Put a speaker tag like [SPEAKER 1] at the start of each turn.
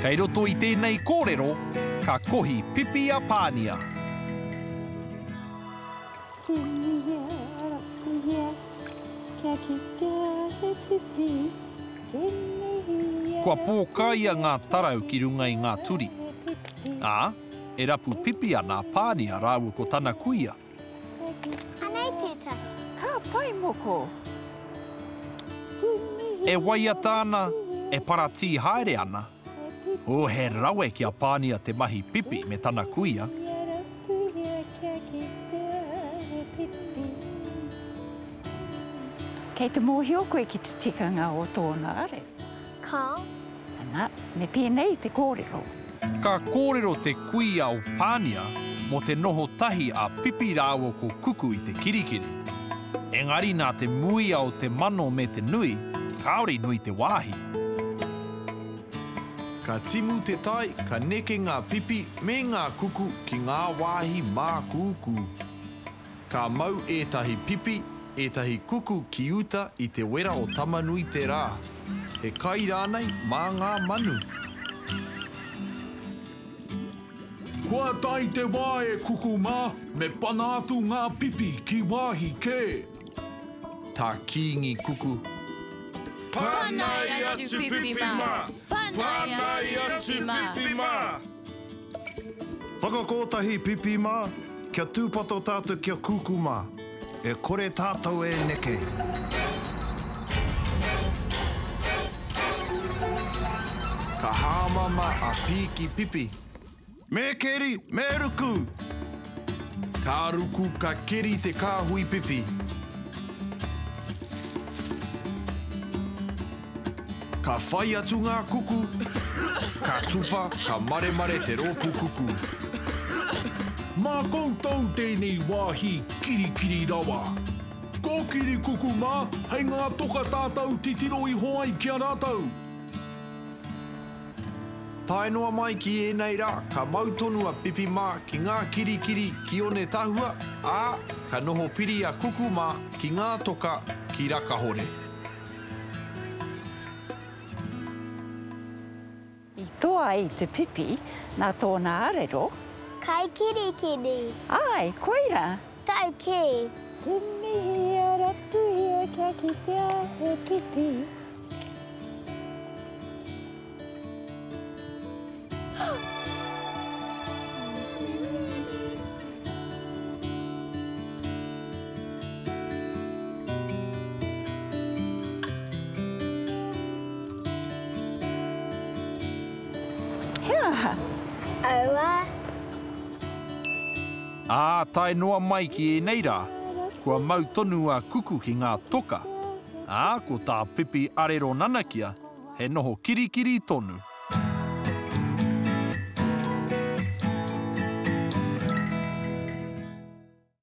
[SPEAKER 1] Kei roto i tēnei kōrero, ka kohi pipi a Pānia.
[SPEAKER 2] Kimihia, rapuhia, kia kitea he pipi. Kimihia,
[SPEAKER 1] Kua pōkaia ngā tarau ki runga i ngā turi. Ā, e rapu pipi ana a Pānia rāua ko tana kuia.
[SPEAKER 3] Anei tētahi.
[SPEAKER 2] Ka pai moko.
[SPEAKER 1] E waiata ana, e paratī haere ana. Oh, he rawe ki a Pānia te mahi pipi me tana kuia.
[SPEAKER 2] Kei te mōhio koe ki te tikanga o tōna are?
[SPEAKER 3] Kāo.
[SPEAKER 2] Ana, me pēnei te kōrero.
[SPEAKER 1] Ka kōrero te kuia o Pānia mō te noho tahi a Pipi rāua ko Kuku i te kirikiri. Engari nā te muia o te mano me te nui, kāore i nui te wāhi.
[SPEAKER 4] Ka timu te tai, ka neke ngā pipi me ngā kuku ki ngā wāhi mākūkū. Ka mau ētahi pipi, ētahi kuku ki uta i te wera o Tama-nui-te-rā, he kai rānei mā ngā manu.
[SPEAKER 5] Kua tae te wā e kuku mā, me pana atu ngā pipi ki wāhi kē.
[SPEAKER 4] Tā Kīngi Kuku.
[SPEAKER 6] Panai atu pipi mā! Panai atu pipi mā!
[SPEAKER 7] Whakakotahi pipi mā, kia tūpato tātou ki a kuku mā, e kore tātou e neke.
[SPEAKER 4] Ka hāmama a Pīki Pipi.
[SPEAKER 7] Me keri, me ruku!
[SPEAKER 4] Ka ruku, ka keri te kāhui pipi. Ka whai atu ngā kuku, ka tuwha, ka maremare te rōpū kuku.
[SPEAKER 5] Mā koutou tēnei wāhi kirikiri rawa. Kōkiri kuku mā, hei ngā toka tātou titiro iho ai ki a rātou.
[SPEAKER 4] Tae noa mai ki ēnei rā, ka mau tonu a Pipi mā ki ngā kirikiri ki Onetahua, ā, ka noho piri a Kuku mā ki ngā toka ki Rakahore.
[SPEAKER 2] I toa ai te pipi nā tōna arero.
[SPEAKER 3] Kai kirikiri.
[SPEAKER 2] Āe, koirā.
[SPEAKER 3] Tau kē.
[SPEAKER 2] Kimihia, rapuhia kia kitea he pipi. He aha?
[SPEAKER 3] Aua.
[SPEAKER 1] Ā, tae noa mai ki ēnei rā, kua mau tonu a Kuku ki ngā toka, ā, ko tā Pipi arero nanakia, he noho kirikiri tonu.